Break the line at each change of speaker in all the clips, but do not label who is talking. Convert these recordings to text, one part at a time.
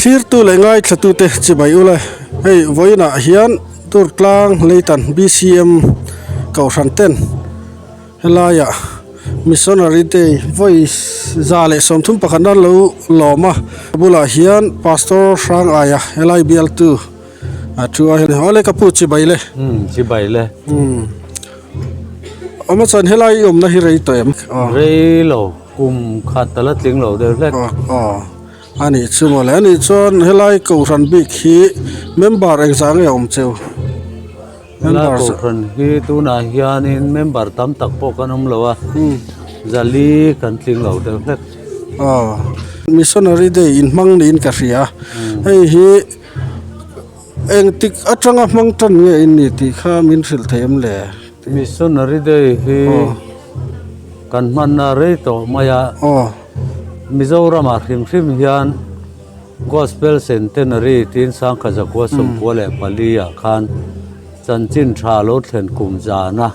Thlirtu leh ngaithlatute chibai ula, hei vawiinah hian Durtlang Leitan BCM Kohhran ten helaiah Missionary Day vawi 131 an lo lawm a, a bulah hian Pastor Hrangaia helai bialtu a thu a, awle ka pu chibai le.
Umm chibai le.
Umm awma chuan helai i awmna hi rei tawh em?
Rei lo, kum khat a la tling lo deuh hlek.
Aw. A nih chu mawle, a nih chuan helai Kohhran bik hi member engzah nge a awm cheu?
Helai Kohhran hi tunah hianin member tam tak pawh kan awm lo a, zali kan tling lo deuh hlek.
Aw, Missionary Day inhmang niin ka hria, hei hi engtik atanga hmang tan nge in ni tih kha min hrilh thei em le?
Missionary Day hi kan hmanna rei tawh mai a. Mizoramah hrim hrim hian Gospel Centenary tiin Sangkha Zakua 94 ah khan chanchin tha lo thlen kum zana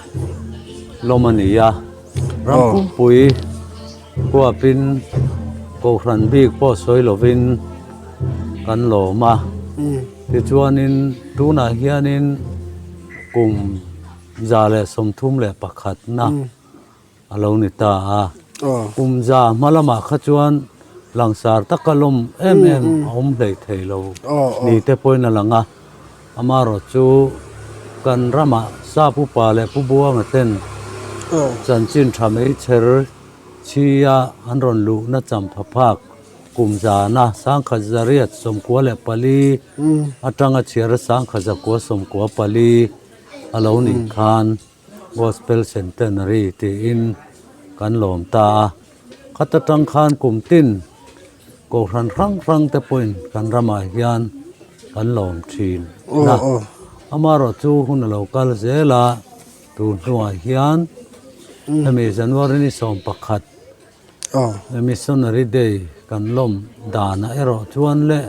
lawm a ni a. Ram pumpui huapin Kohhran bik pawh sawi lovin kan lawm a. Tichuanin tunah hianin kum 131 na a lo ni ta a. Kum za hma lamah kha chuan langsar taka lawm em em a awm hlei thei lo ni te pawhin a lang a. Amaherawh chu kan ramah Sap upa leh Pu Buanga ten chanchin tha mai chher chhia an rawn luhna champha phak kum zana 1994 atanga chhiar a 1994 a lo nih khan Gospel Centenary tiin kan lawm ta a, khata tang khan kum tin Kohhran hrang hrang te pawhin kan ramah hian kan lawm thin a, amaherawh chu hun a lo kal zel a, tun hnuah hian hemi January ni 11 Missionary Day kan lawm danah erawh chuan leh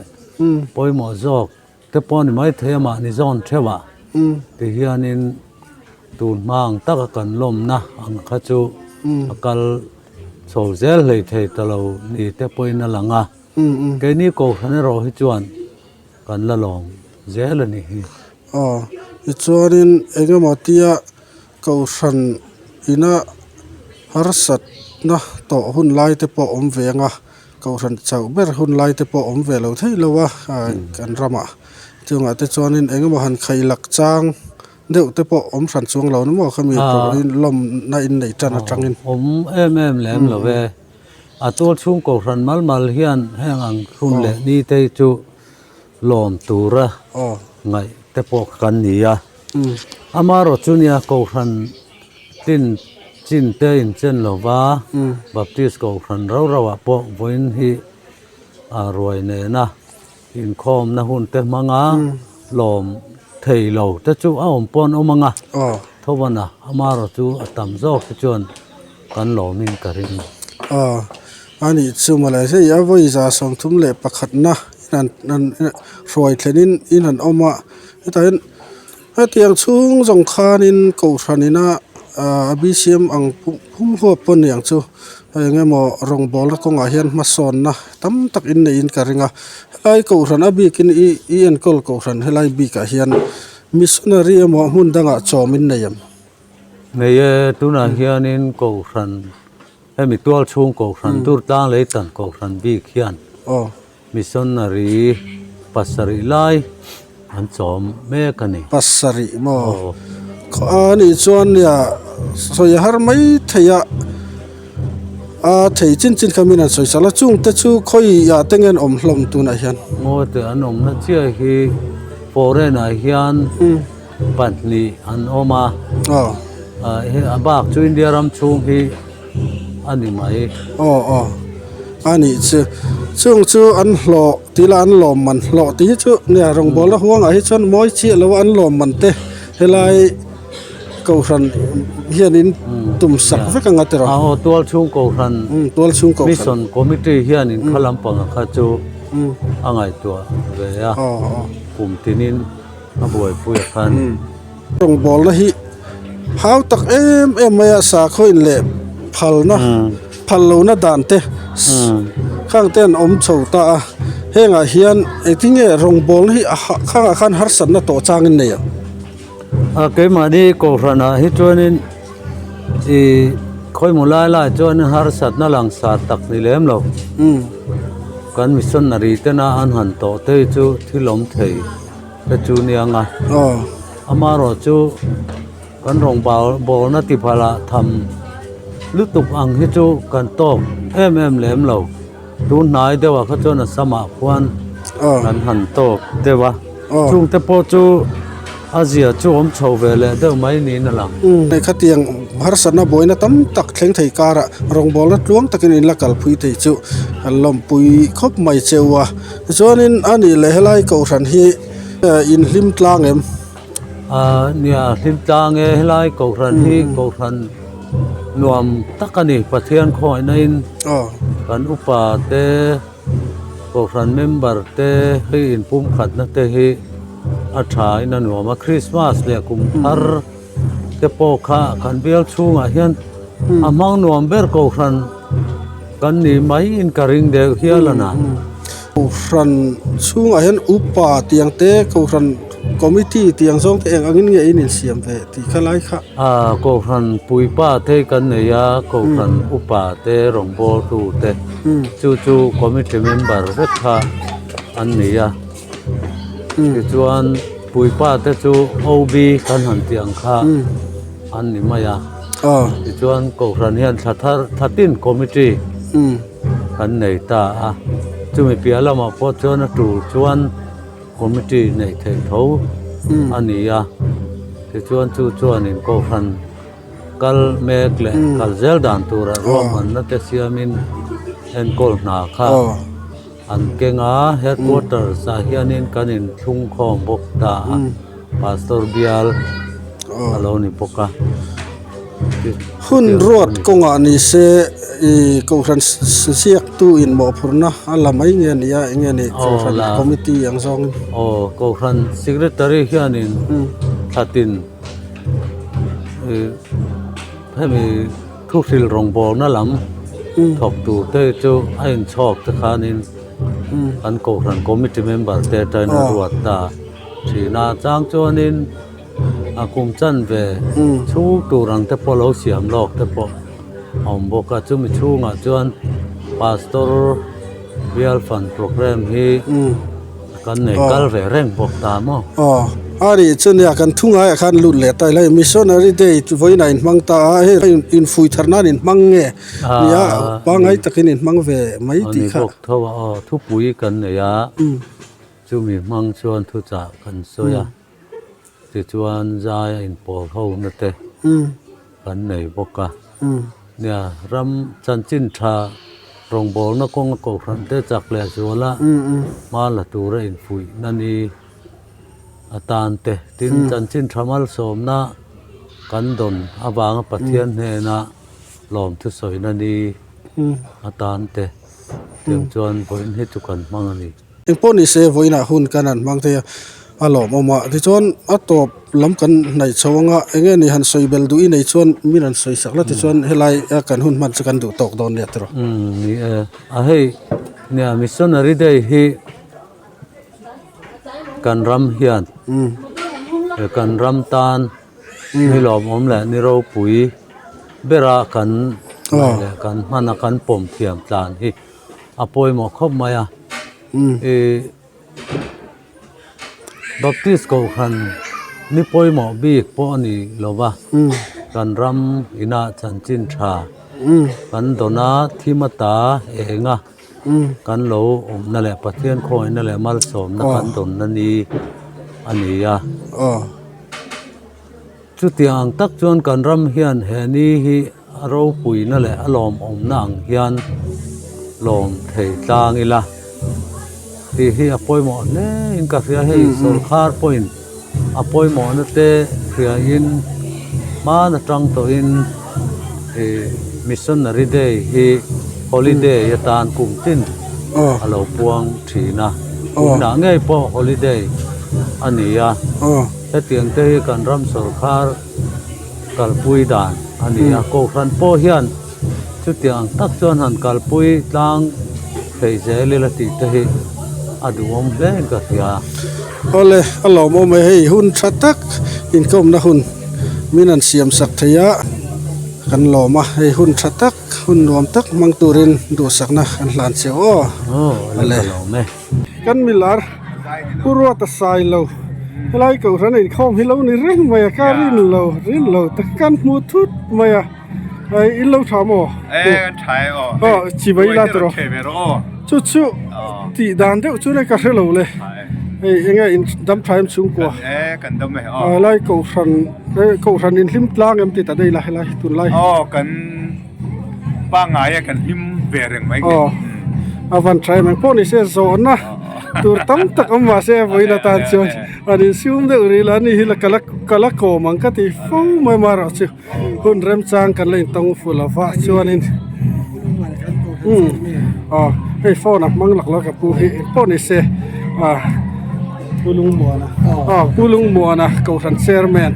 pawimawh zawk Te pawh ni maithei a mahni zawn theuh ah ti hianin tun hma ang taka kan lawmna ang kha chu a kal chho zel hlei thei ta lo ni te pawhin a lang a, keini Kohhran erawh hi chuan kan la lawm zel a nih hi.
Aw, tichuanin engemaw tia Kohhran ina harsatna tawh hun lai te pawh awm ve ang a, Kohhran chauh ber hun lai te pawh awm ve lo theih lo a kan ramah. Chungah te chuanin eng emaw han khaih lak chang deuh te pawh awm hran chuang lo ni maw khami lawmna in neih tan atangin.
Awm em em lem lo e. A tual chhung Kohhran mal mal hian heng ang hun leh ni te hi chu lawm tura ngaih te pawh kan ni a. Amaherawh chu nia Kohhran tlin chin te inchen lo va, Baptist Kohhran rau rauah pawh vawiin hi a ruai nena inkhawmna hun te hmanga lawm thei lo te chu a awm pawh an awm ang a, Thovana amaherawh chu a tam zawk hi chuan kan lawmin ka ring.
Aw, a nih chu mawle, hei a vawi 31 na in an hruai thlenin in an awm a, hetah hian Hetiang chhung zawng khanin Kohhran ina a BCM ang phum huap pawh aniang chu eng emaw rawngbawlna kawngah hian hmasawnna tam tak in neihin ka ring a, helai Kohhran a bikin i i enkawl Kohhran helai bikah hian missionary emaw hmun dangah chawm in nei em?
Nei e, tunah hianin Kohhran hemi tual chhung Kohhran Durtlang Leitan Kohhran bik hian Missionary pasarih lai an chawm mek a ni.
Pasarih maw? A nih chuan nia sawi a har mai thei a, a thei chin chin kha min han sawi chak la, chung te chu khawi ah te nge an awm hlawm tunah hian?
Ngaw te an awmna chiah hi foreign ah hian pahnih an awm a, a bak chu India ram chhung hi. a ni mai.
Aw aw a nih chu chung chu an hlawh tih lah an lawm man hlawh tih hi chu nia rawngbawlna huangah hi chuan mawi chiah lo a an lawm man te helai kohhran hianin tum sak vek anga tiraw.
Aw tual chhung kohhran
tual chhung kohhran
mission committee hianin kha lampanga kha chu a ngaihtuah ve a kum tinin a buaipui a khan.
Rawngbawlna hi hau tak em em mai a sakhaw in leh phalna phal lohna dan te khang te an awm chho ta a. Hengah hian engtinge rawngbawlna hi a khangah khan harsatna tawh changin nei ang?
A keimahni kohhranah hi chuanin ih khawimaw lai lai chuan harsatna langsar tak ni lem lo. Kan missionary tena an han tawh te hi chu thil awm thei te chu nia nga. Amaherawh chu kan rawngbawlna tiphalah tham lutuk ang hi chu kan tawk em em lem lo. Tun hnai deuhah kha chuan a samah khuan kan han tawk deuh a, chungte pawh chu a zia chu awm chho ve leh deuh mai niin a lang.
Khatiang harsatna buaina tam tak thleng thei karah rawngbawlna tluang takin in la kalpui thei chu kan lawmpui khawp mai cheu a. Tichuanin a nih leh helai kohhran hi in hlim tlang em?
Nia hlim tlang e, helai kohhran hi kohhran nuam tak a ni, Pathian khawngaihna in kan upa te kohhran member te hei inpumkhatna te hi a tha in a nuam a, Christmas leh kum thar te pawh kha kan bial chhungah hian a hmang nuam ber kohhran kan ni mai in ka ring deuh hial a na.
Kohhran chhungah hian upa tiang te kohhran committee tiang zawng te eng angin nge in insiam ve tih kha lai kha.
Aaa kohhran puipa te kan nei a, kohhran upa te rawngbawltu te chu chu committee member vek kha an ni a. Tichuan puipa te chu OB kan han tih ang kha an ni mai a. Tichuan kohhran hian thla thar thla tin committee kan nei ta a. Chumi piah lamah pawh chuan a tul chuan committee neih theih tho a ni a. Tichuan chu chuanin kohhran kal mek leh kal zel dan turah ruahmanna te siamin enkawl hna kha. An keng a, headquarters ah hianin kan inthlung khawm bawk ta a, Pastor bial a lo ni bawk a.
Hun ruat kawngah ni se ih Kohhran ziaktu in mawhphurhna a la mai nge ni a, eng nge ni Kohhran committee ang zawngin?
Aw, Kohhran secretary hianin thlatin ih hemi. Thuhril rawngbawlna lam thawk tur te chu a inchhawk te khanin kan kohhran committee member te atangin a ruat ta thin a, chang chuanin a kum chanve chhung tur ang te pawh lo siam lawk te pawh a awm bawk a, chumi chhungah chuan pastor bial fund programme hi. Kan nei kal ve reng bawk ta maw?
Aw, a nih chu nia kan thu ngaiah khan lut leh ta ila Missionary Day chu vawiinah in hmang ta a, hei infuih thar nan in hmang nge nia pangngai takin in hmang ve mai tih kha.
Ani bawk tho a aw, thupui kan nei a, chumi hmang chuan thuchah kan sawi a, tichuan zai a inpawl ho na te kan nei bawk a. Nia, ram chanchin tha rawngbawlna kawnga kohhran te chak leh zuala hma la tura infuihna ni atan te, tin chanchin tha malsawmna kan dawn avanga Pathian hnena lawmthu sawina ni atan te tiang chuan vawiin hi chu kan hmang a ni.
Engpawh ni se vawiinah hun kan han hmang thei a, a lawmawm a. Tichuan a tawp lam kan hnaih chho anga eng nge ni han sawi bel duh i nei chuan min rawn sawi sak la tichuan helai a kan hun hman chu kan duh tawk dawn nia tiraw.
Umm ni e, a hei nia missionary day hi kan ram hian kan ram tan ni lawmawm leh ni ropui bera kan ngaih leh kan hman a kan pawm thiam tlan hi. A pawimawh khawp mai a, ih Baptist Kohhran ni pawimawh bik pawh a ni lo va, kan ram inah chanchin tha kan dawn a, thim ata eng a kan lo awmna leh Pathian khawngaihna leh malsawmna kan dawnna ni a ni a. Chutiang ang tak chuan kan ram hian he ni hi a ropuina leh a lawmawmna ang hian lawm thei tlang ila tih hi a pawimawh hle in ka hria. Hei sawrkhar pawhin a pawimawhna te hriain hman atang tawhin ih Missionary Day hi holiday atan kum tin a lo puang thin a, kumnah ngei pawh holiday a ni a. Hetiang te hi kan ram sawrkhar kalpui dan a ni a, Kohhran pawh hian chutiang ang tak chuan han kalpui tlang theih zel ila tih te hi a duhawm hle in ka hria.
Awle, a lawmawm e, hei hun tha tak inkawmna hun min han siam sak thei a, kan lawm a, hei hun tha tak, hun nuam tak hmang turin duhsakna kan hlan cheu aw.
Aw, awle ka lawm e.
Kan milar Pu Ruata Sailo helai kohhran a inkhawm hi lo ni reng mai a, ka rin lo, rin lo tak kan hmu thut mai a. Ai in lo tha maw?
E kan tha e aw.
Aw chi mai la tawh.
Thei ve rawh aw.
Chu chu tih dan deuh chu nei ka hre lo le. Hei enge in dam tha em chhungkua?
E kan dam e aw.
Lai kohhran kohhran in hlim tlang em ti ta daih la helai tunlai.
Aw kan pangngai a kan hlim ve reng mai
ke. Aw a van tha em engpawh ni se zawhna tur tam tak awm mahse vawiin atan chuan an insum deuh rih la ani hi la ka la kawm ang ka ti fo mai marawh chu. Hun remchang kan la intawng fu lo va chuanin umm aw hei phone a hmang lak lo ka pu hi engpawh ni se ah Pu Lungmuana aw Pu Lungmuana kohhran chairman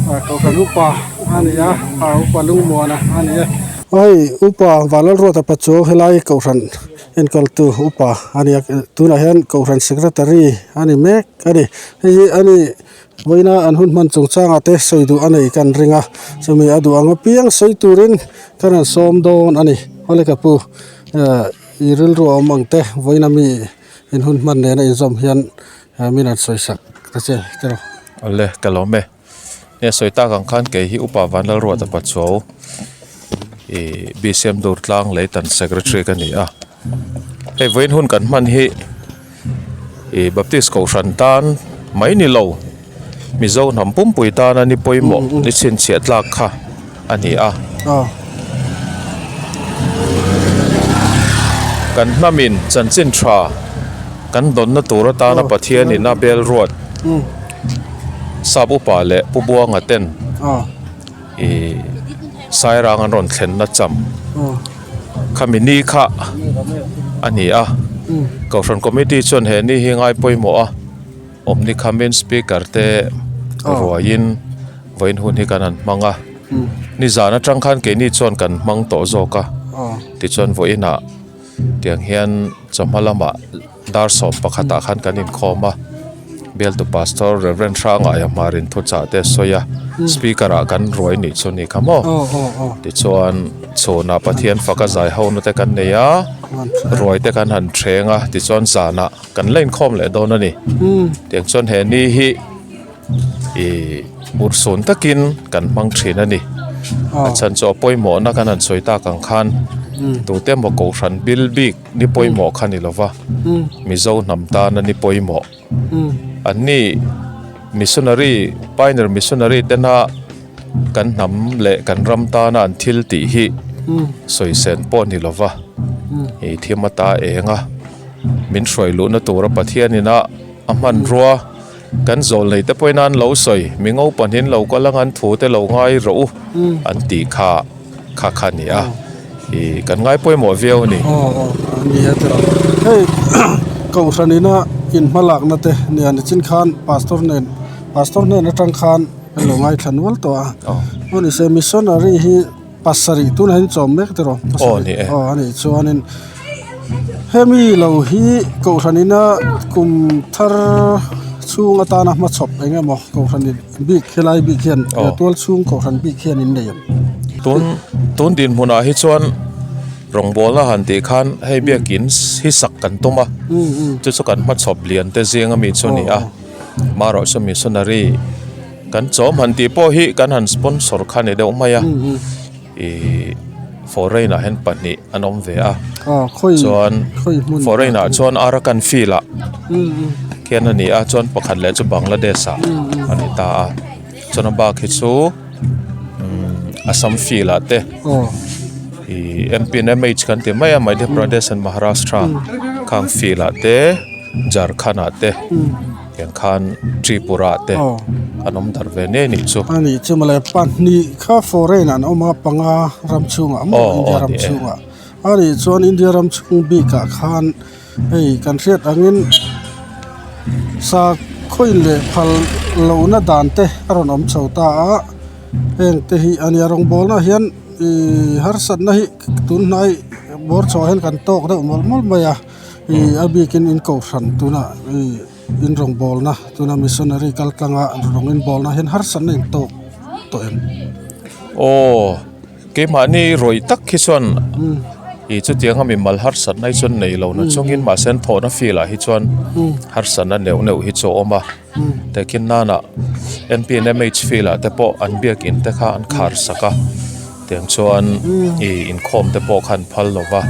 ah kohhran upa a ni a ah upa Lungmuana a ni e. Hei upa Vanlalruata Pachuau helai kohhran enkawltu upa a ni a tunah hian kohhran secretary a ni mek a ni hei hi a ni. Vawiina an hun hman chungchangah te sawi duh a nei kan ring a, chumi a duh ang apiang sawi turin kan han sawm dawn a ni. Awle ka pu, i rilru a awm ang te, vawiina mi in hun hman nena inzawm hian min han sawi sak ta che te rawh.
Awle ka lawm e. Nia sawi tak ang khan kei hi Upa Vanlalruata Pachuau i BCM Durtlang Leitan Secretary ka ni a. Hei vawiin hun kan hman hi ih Baptist kohhran tan mai ni lo Mizo hnam pumpui tana ni pawimawh ni chhinchhiah tlak kha a ni a. Kan hnamin chanchin tha kan dawnna tur atana Pathianin a bel ruat Sap upa leh Pu Buanga ten Ih Sairang an rawn thlenna cham khami ni kha a ni a Kohhran committee chuan he ni hi ngai pawimawh a awm ni khamin speaker te ruaiin vawiin hun hi kan han hmang a nizan atang khan keini chuan kan hmang tawh zawk a tichuan vawiinah tiang hian chawhma lamah dar 11 ah khan kan inkhawm a bialtu pastor Rev Hrangaia hmarin thuchah te a sawi a speaker ah kan ruai nih chu ni kha maw tichuan chhunah Pathian faka zai ho na te kan nei a ruai te kan han thleng a tichuan zanah kan la inkhawm leh dawn a ni tiang chuan he ni hi Ih urhsun takin kan hmang thin a ni. A chhan chu a pawimawhna kan han sawi tak ang khan tute emaw kohhran bil bik ni pawimawh kha ni lova Mizo hnam tana ni pawimawh. Anni missionary pioneer missionary tena kan hnam leh kan ram tana an thil tih hi sawi sen pawh ni lova ih thim ata eng a min hruai luhna tura Pathianin a a hmanrua. Kan zawl nei te pawhin an lo sawi, mi ngo pahnihin lo kal ang an thu te lo ngai rawh u an tih kha kha kha a ni a, ih kan ngai pawimawh viau a ni.
Aw aw a ni a tiraw. Hei kohhran ina inhma lakna te nia nichin khan pastor nen pastor hnen atang khan kan lo ngaithla nual tawh a. Aw ni se missionary hi pasarih tunah hian chawm mek tiraw pasarih aw a nih chuanin hemi lo hi kohhran ina kum thar chhung atana hmachhawp eng emaw kohhran in bik helai bik hian tual chhung kohhran bik hian in nei ang.
Tun tun dinhmunah hi chuan rawngbawlna han tih khan hei biakin hi sak kan tum a chu chu kan hmachhawp lian te zing ami chu a ni a marawh chu missionary. Kan chawm han tih pawh hi kan han sponsor kha ni deuh mai a ih foreign ah hian pahnih an awm ve a chuan foreign ah chuan Arakan field ah khian a ni a chuan pakhat leh chu Bangladesh ah a ni ta a chuan a bak hi chu umm Assam field ah te ih M P and M H kan ti mai a Madhya Pradesh and Maharashtra khang field ah te Jharkhand ah te. Tiang khan Tripura te an awm darh ve nen nih chu.
A nih chu mawle pahnih kha foreign an awm a panga ram chhungah maw India ram chhungah a nih chuan India ram chhung bikah khan hei kan hriat angin sakhaw leh phal lohna dan te a rawn awm chho ta a heng te hi a nia rawngbawlna hian ihh harsatna hi tunhnai bawr chhuah hian kan tawk deuh mawlh mawlh mai a. Ih a bikin in kohhran tunah ih in rawngbawlna tuna missionary kal tlanga rawng in bawlna hian harsatna in tawk tawh em?
Aw keimahni rawih tak hi chuan ih chutianga mimal harsatna hi chuan nei lo na chungin mahse an thawhna field ah hi chuan harsatna neuh neuh hi chu a awm a tehkhin nanah N_P_N_M_H field ah te pawh an biakin te kha an khar sak a. Tiang chuan ih inkhawm te pawh khan phal lo va,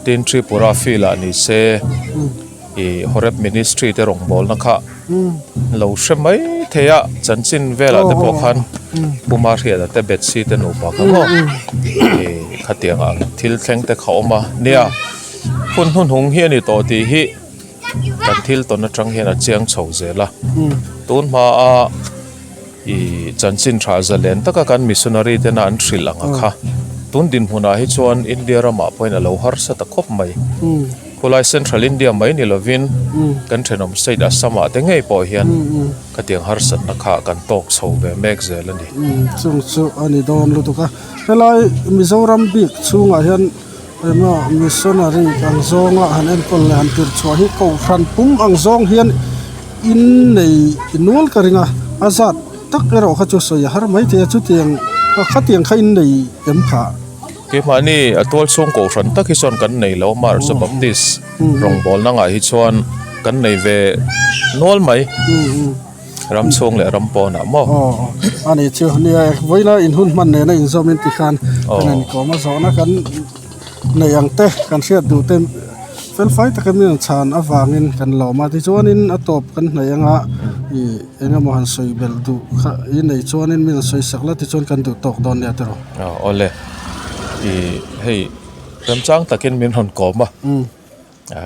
tin Tripura field ah ni se ih Horeb Ministry te rawngbawlna kha lo hre mai thei a, chanchin velah te pawh khan Pu Mahriata te Bethsy te nupa kha maw ih khatiang ang thil thleng te kha awm a nia, hun hnuhnung hi a ni tawh tih hi kan thil tawn atang hian a chiang chho zel a, tun hmaa. I chanchin tha zalen taka kan missionary tena an hrilh ang a kha. Tun dinhmunah hi chuan India ramah pawhin a lo harsa ta khawp mai. Khulai Central India mai ni lovin kan thenawm state Assam ah te ngei pawh hian khatiang harsatna kha kan tawk chho ve mek zel a ni.
Chung chu a ni dawn lutuk a. Helai Mizoram bik chhungah hian engemaw missionary ang zawnga han enkawl leh han tirhchhuah hi Kohhran pum ang zawng hian In nei nual ka ring a, a zat tak erawh kha chu sawi a har mai thei a, chutiang khatiang kha in nei em kha?
Keimahni a tual chhung kohhran tak hi chuan kan nei lo, March Baptist rawngbawlna ngah hi chuan kan nei ve nual mai, ram chhung leh ram pawnah maw?
Aw a ni chu, nia vawiina in hun hman nena inzawm in ti khan kan inkawm a, zawhna kan nei ang te kan hriat duh te felfai taka mi rawn chhan avangin kan lawm a tichuanin a tawp kan hnaih anga ih eng emaw han sawi belh duh kha i nei chuanin mi rawn sawi sak la tichuan kan duh tawk dawn nia tiraw.
Aw awle ih hei remchang takin min rawn kawm a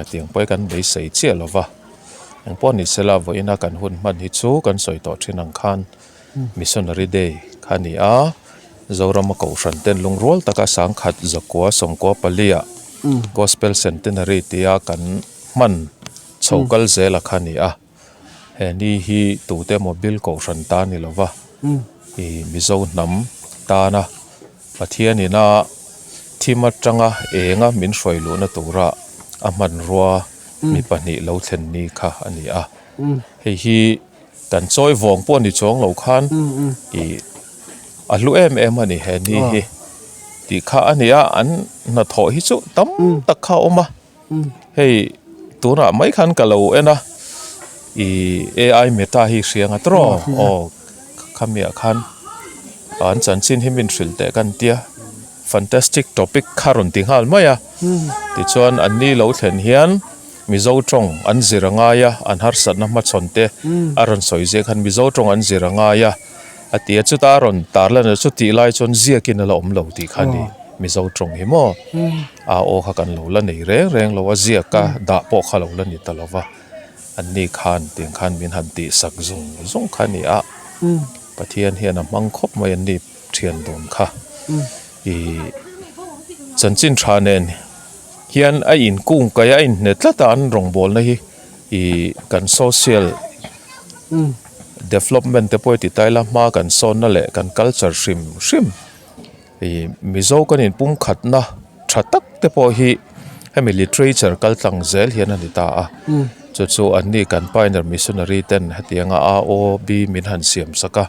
tiang pawh hi kan beisei chiah lo va engpawh ni sela vawiina kan hun hman hi chu kan sawi tawh thin ang khan. Missionary Day kha a ni a, Zorama Kohhran ten lungrual taka sangkhat zakua sawmkua palia Gospel Centenary tia kan hman chho kal zela kha a ni a, he ni hi tute emaw bil Kohhran ta a ni lova, ih Mizo hnam tana Pathianina thim atanga enga min hruai luhna tura a hmanrua mi pahnih lo thlen ni kha a ni a, hei hi. Kan chawi vawng pawh ni chuang lo khan ih a hlu em em a ni he ni hi tih kha a ni a an hnathawh hi chu tam tak kha a awm a hei tunah mai khan ka lo en a ih ai meta hi hria nga tawrh aw khamiah khan an chanchin hi min hrilh teh kan tia. Fantastic topic kha rawn ti nghal mai a, tichuan an ni lo thlen hian Mizo tawng an zir a ngai a, an harsatna hmachhawn te a rawn sawi zia khan Mizo tawng an zir a ngai a, a ti a, chuta a rawn tarlan a chu tih lai chuan ziakin a la awm lo tih kha a ni, Mizo tawng hi maw a aw kha kan lo la nei reng reng lo a, ziak a dah pawh kha lo la ni ta lo va, an ni khan tiang khan min han tihsak zung zung kha a ni a, Pathian hian a hmang khawp mai an ni. Thian dawn kha ih chanchin tha nen hian a inkung kaih a a inhne tlat a an rawngbawlna hi ih kan social development te pawh hi ti ta ila hma kan sawnna leh kan culture hrim hrim ih mizo kan inpumkhatna tha tak te pawh hi hemi literature kal tlang zel hian a ni ta a chu chu an ni kan pioneer missionary ten hetianga a aw b min han siam sak a.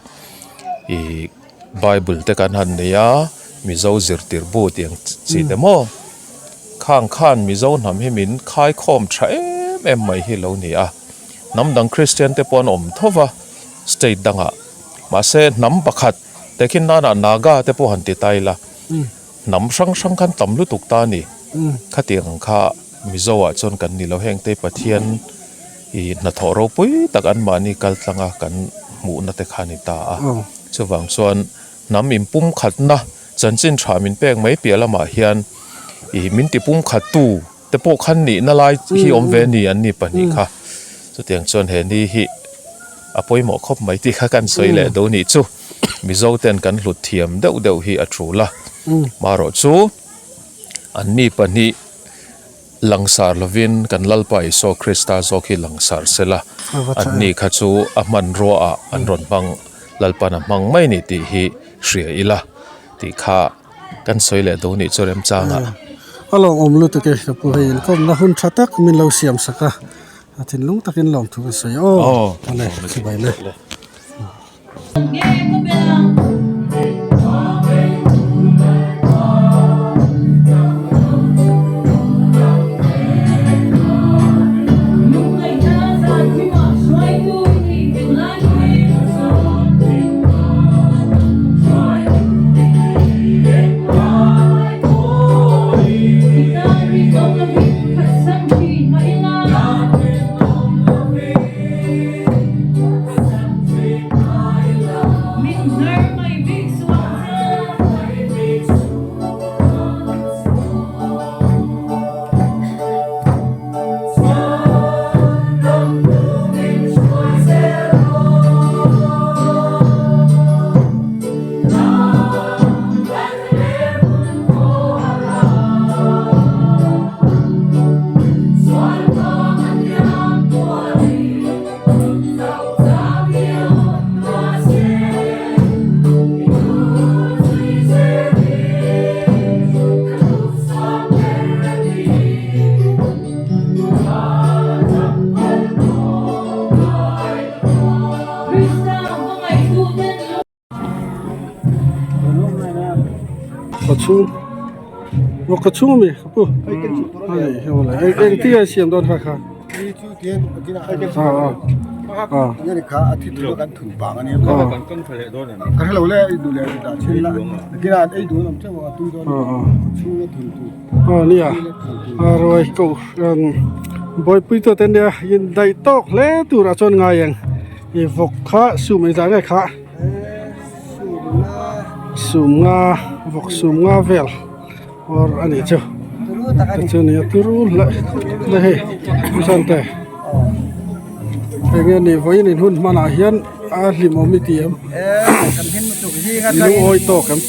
Ih bible te kan han nei a mizo zirtir bu tih ang chi te maw khang khan mizo hnam hi min khaikhawm tha em em mai hi lo ni a hnam dang christian te pawh an awm tho va state dangah mahse hnam pakhat tehkhin nanah naga te pawh han ti ta ila hnam hrang hrang khan tam lutuk ta a ni khatiang ang kha mizo ah chuan kan ni lo heng te Pathian. Ih hnathawh ropui tak anmahni kal tlanga kan hmuhna te kha a ni ta a. Chuvang chuan hnam inpumkhatna chanchin tha min pek mai piah lamah hian ih min tipumkhattu te pawh khan nihna lai hi awm ve a ni an ni pahnih kha. Chutiang chuan he ni hi a pawimawh khawp mai tih kha kan sawi leh do nih chu Mizo ten kan hlut thiam deuh deuh hi a tul a. Marawh chu an ni pahnih. Langsar lovin kan Lalpa Isua Krista zawk hi langsar sela, anni kha chu a hmanruaah an rawn hmang, Lalpa'n a hmang mai ni tih hi hria ila tih kha kan sawi leh duh nih chu remchangah.
A lawmawm lutuk e ka pu hei inkawmna hun tha tak min lo siam sak a a thinlung takin lawmthu ka sawi aw awle chibai le. Kawchhung maw kawchhung ami ka pu ani hei awle engtin nge a siam dawn kha kha aw nia a ruai kohhran buaipui tawh te nia indaih tawk hle turah chuan ngai ang ih vawk kha sum engzah nge kha sum nga vawk sum nga vel awr a nih chu tichuan nia turu hle hle hei chuan te eng nge ni vawiin in hun hmanah hian a hlimawm i ti em i lungawi tawk em.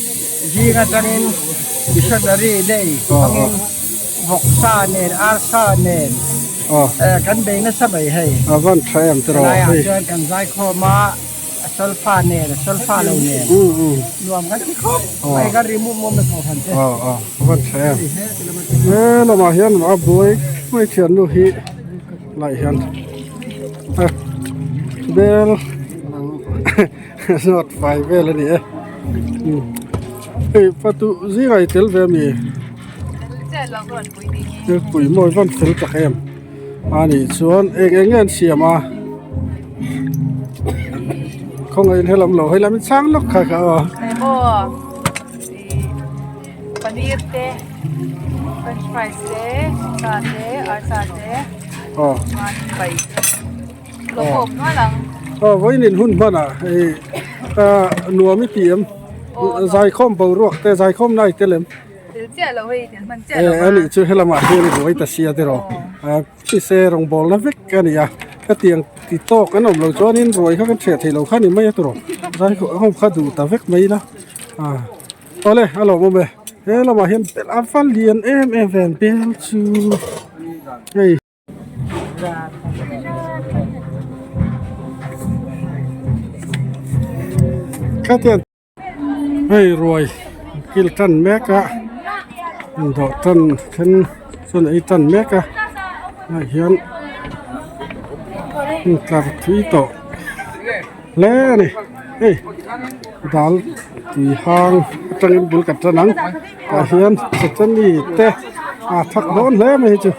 Zing atangin missionary day hmangin vawksa nen arsa nen kan bei nasa mai hei.
A van tha em tiraw hei.
Helaiah chuan kan zaikhawm a. A solfa nen a solfa lo nen nuam kan ti khawp mai kan ri mup mup na thaw hran te.
Aw aw a van tha em. He lamah hian a buai mai thiannu hi lai hian a bel zawt fai vel a ni e. Hei patu zingah i tel ve ami? Pui mawi van fel tak em. A nih chuan eng eng nge an siam a khawngaihin helam lo hei lam in chang lawk kha kha aw.
Emaw ih paneer te french fries te sa te arsa te
aw
chuan bai te lo kawp nual ang.
Aw vawiin in hun hman ah hei nuam i ti em zaikhawm boruak te zaikhawm na i tel em.
Tel chiah lo hei tel hman chiah lo
a. Anih chu helamah hian i buai ta sia tiraw tise rawngbawlna vek a ni a hetiang ti tawk an awm lo chuanin ruai kha kan hreh theih lo kha a ni mai a tiraw zaikhawm kha duh ta vek mai ila awle a lawmawm e he lamah hian bel a va lian em em ve an bel chu hei. Hei ruai kil tan mek a dawh tan then chuan ei tan mek a ah hian tlar thui tawh hle a ni hei dal tui hang atangin bul kan tan ang tah hian chutani te a thak dawn hle mai hi chu.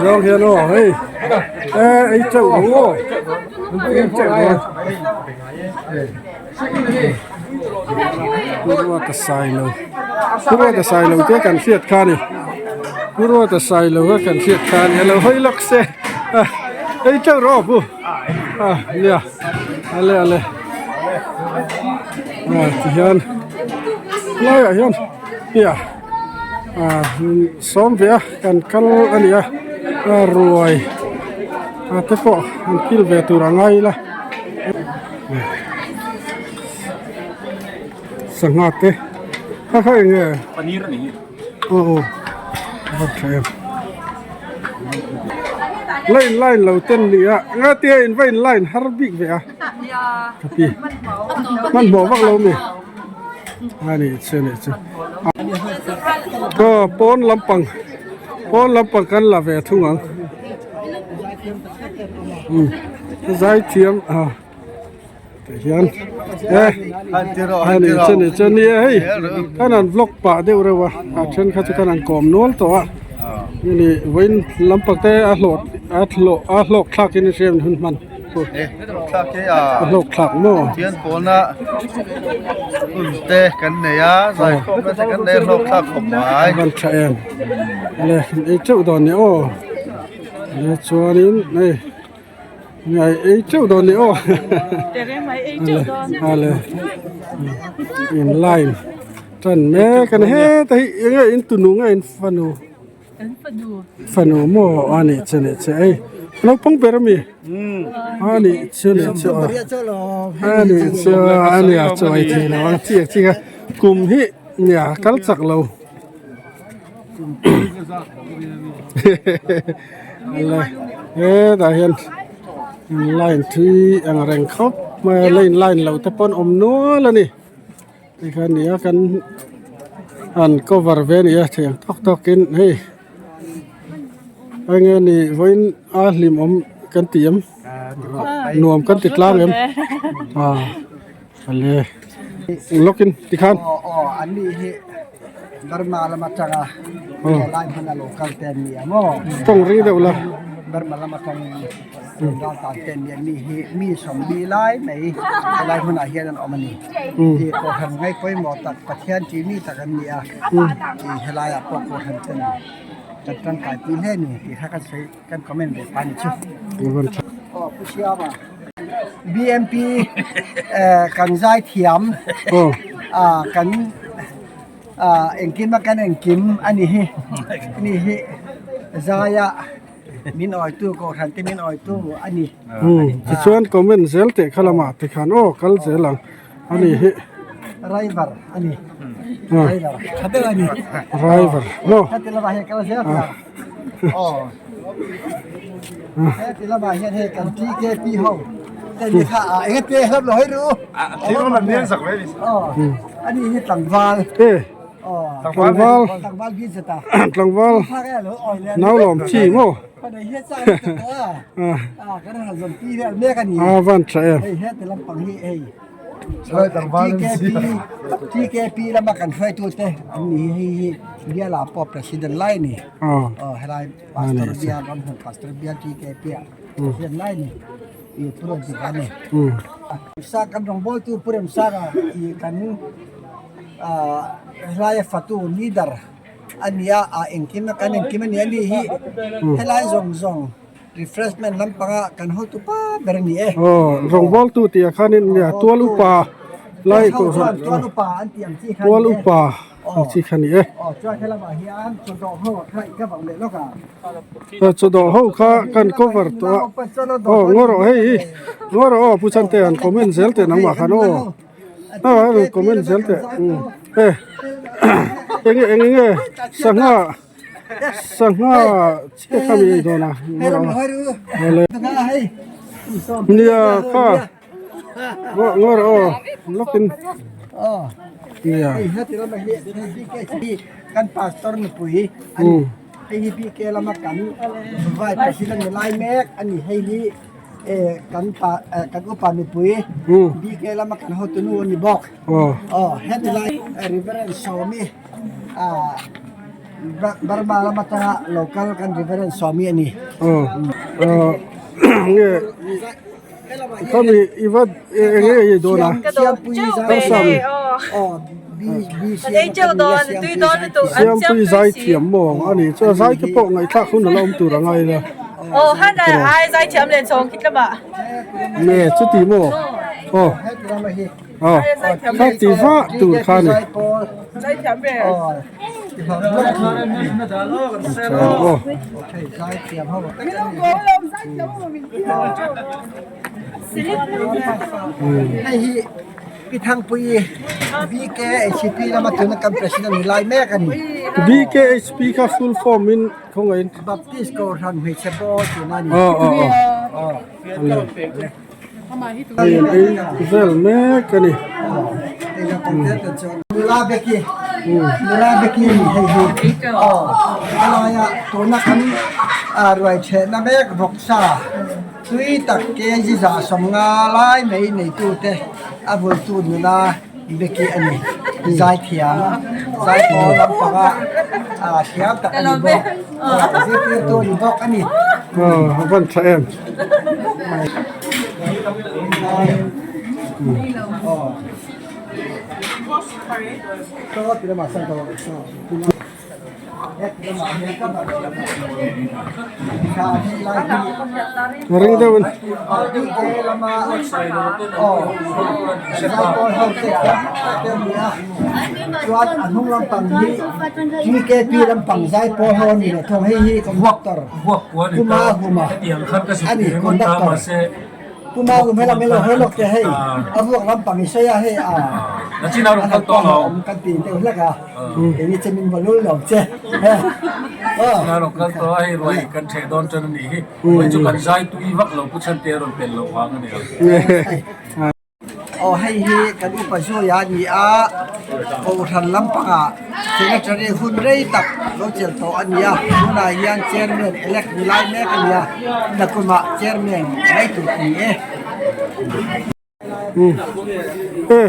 Zawng hian aw hei e ei teuh ru aw ei teuh ru Ruata Sailo Ruata Sailo te kan hriat kha ni Ruata Sailo kha kan hriat kha ni alo hawi lawk se ei teuh ru aw pu a nia ale ale ah tihian helaiah hian hia ah sawm ve a kan kal a ni a a ruai a te pawh an kil ve tur a ngai ila sangha te kha kha eng nge aw aw a va tha em la in line lo ten nia nga tia in va in line har bik ve a ka ti hmanhmawh vak lo mi. A nih chu a nih chu. Aw pawn lampang pawn lampang kan la ve thung ang. Umm zaithiam ah tah hian e a nih chu a nih chu a nia hei kan han vlog pah deuh reuh a a then kha chu kan han kawm nual tawh a ni vawiin lampang te a hlawh a hlawh a hlawk thlak in a hriat hun hman. A hlawk thlak maw?
Pathian pawlna hun te kan nei a, zaikhawmna te kan nei a hlawk thlak khawp mai.
A van tha em. Le ei teuh dawn ni aw. Le chuanin hei ngai ei teuh dawn ni aw. A le in line tan mek a ni heta hi enge in tunu nge in fanu. Fanu maw a nih che nih che ei naupang ber ami a nih che nih che a nih che a nia chaw ei thei lo ang chi ang chi kha kum hi nia kal chak lo hetah hian line thui ang reng khawp mai a line line loh te pawh an awm nual a ni. Tikhan ni a kan an cover ve a ni a thiam tawk tawk in hei eng nge ni vawiin a hlimawm kan ti em nuam kan ti tlang em ah ale lawk in tikhan
aw aw an ni hi Burma lam atanga helai hmuna lo kal te an ni a maw
tawng ring deuh la
Burma lam atangin Ral tan te an ni a mi hi mi sawmli lai mai helai hmunah hian an awm a ni. Tih kohhran ngai pawimawh tak Pathian tih mi tak an ni a tih helaiah pawh kohhran ten kan tangkai pui hle a ni tih kha kan sawi kan comment ve pa ni chu. Aw Pu Siama BMP kan zai thiam kan engkim a kan engkim a ni hi ni hi zaia Min awitu kohhran te min awitu a ni.
Umm tichuan comment zel teh kha lamah tikhan aw kal zel ang a ni hi.
Driver a ni. Driver tha deuh a ni.
Driver maw.
Heti lamah hian kal zel teh ang. Aw. Heti lamah hian hei kan TKP ho te ni kha a eng te hlap lo hei ru.
Thil lam nen sak ve ni.
Aw. Ani hi tlangval.
E. Tlangval tlangval nau lawm chi maw a van tha em
TKP lama kan hruaitu te an ni hei hi biala pawh president lai ni helai pastor bial ramhun pastor bial TKP ah president lai ni i purun ti kha ni kan rawngbawltu purem sanga i kan Helai fatu leader a ni a, ah engkim a kan engkim a ni a ni hi helai zawng zawng refreshment lampanga kan hotu pa ber a ni e.
Aw rawngbawltu tih ah khanin nia tual upa lai
kohhran tual upa an tih ang chi kha
tual upa ang chi kha ni e.
Aw chuan helamah hian chawdawh ho kha i ka vang leh lawk a.
Chawdawh ho kha kan cover tawh a aw ngaw rawh hei hi ngaw rawh aw pu Chante an comment zel teh nangmah khan aw. A comment zel teh e eng eng nge sangha sangha chiah kha mi ei dawn a nia kha ngawr aw lawkin nia
kan pastor nupui hei hi bk lama kan vai president ni lai mek ani hei hi kan pa kan upa nupui BK lama kan hotu nu a ni bawk aw heti lai Reverend Sawmi Burma lama tanga local kan Reverend Sawmi a ni.
Nge khami i va eng nge i dawn a Siampui zai thiam maw a ni chuan zai te pawh ngaihthlak hun a la awm tur a ngai la.
Aw han a ai zai thiam leh chhawng khi tlama.
Nge chuti maw aw aw kha ti va tur kha ni.
Zai thiam ve.
Aw.
Hei hi Pi Thangpuii BKHP lama tuna kan president ni lai mek a ni.
BKHP kha full form in khawngaih in.
Baptist Kohhran hmeichhe pawl tihna a ni.
Aw aw aw. Hei an ei vel mek a ni.
Nula Becky Nula Becky a ni hei hi aw helaia tuna kan ruai chhehna mek vawksa tui tak kg 150 lai mai neitute a vultu nula Becky a ni zaithiam zaipawl lampanga thiam tak a ni bawk zirtirtu a ni bawk a ni.
Aw a van tha em. Ring deuh in.
Pu Marum helam hi lo hawi lawk teh hei a vuak lampang i sawi a hei a a han pawh a awm kan ti deuh hlek a keini che min vaw lul lo che aw hei hi kan upa zuia a ni a kohhran lampangah secretary hun rei tak lo chelh tawh a ni a tunah hian chairman elect ni lai mek a ni a. Nakumah chairman mai tur a ni e.
E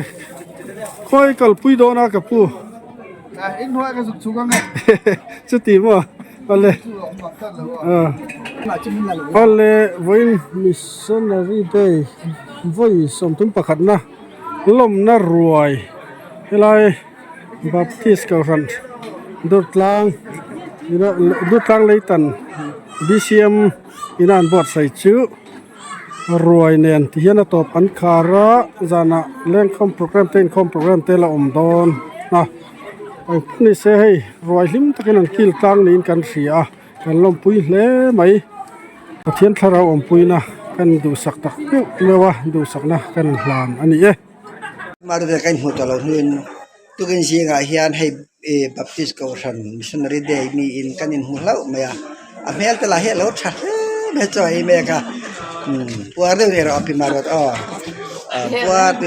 khawi kalpui dawn a ka pu.
In hnuai ka zuk chhuk ang e.
Chuti maw awle. Awle vawiin missionary day vawi 31 na lawmna ruai helai Baptist Kohhran Durtlang Durtlang Leitan BCM ina an buatsaih chu ruai nen ti hian a tawp an khar a zanah lengkhawm program te inkhawm program te la awm dawn a engpawh ni se hei ruai hlim takin an kil tlang niin kan hria a kan lawmpui hle mai Pathian thlarau awmpuina kan duhsak tak meuh meuh a duhsakna kan hlan a ni e.
Marvel ka inhmuh tawh loh hnuin tukin zingah hian hei ih Baptist Kohhran Missionary Day miin kan inhmu hlauh mai a, a hmel te lah hi a lo tha hle mai chaw a ei mek a umm puar deuh erawh a pi Maruat aw puar deuh.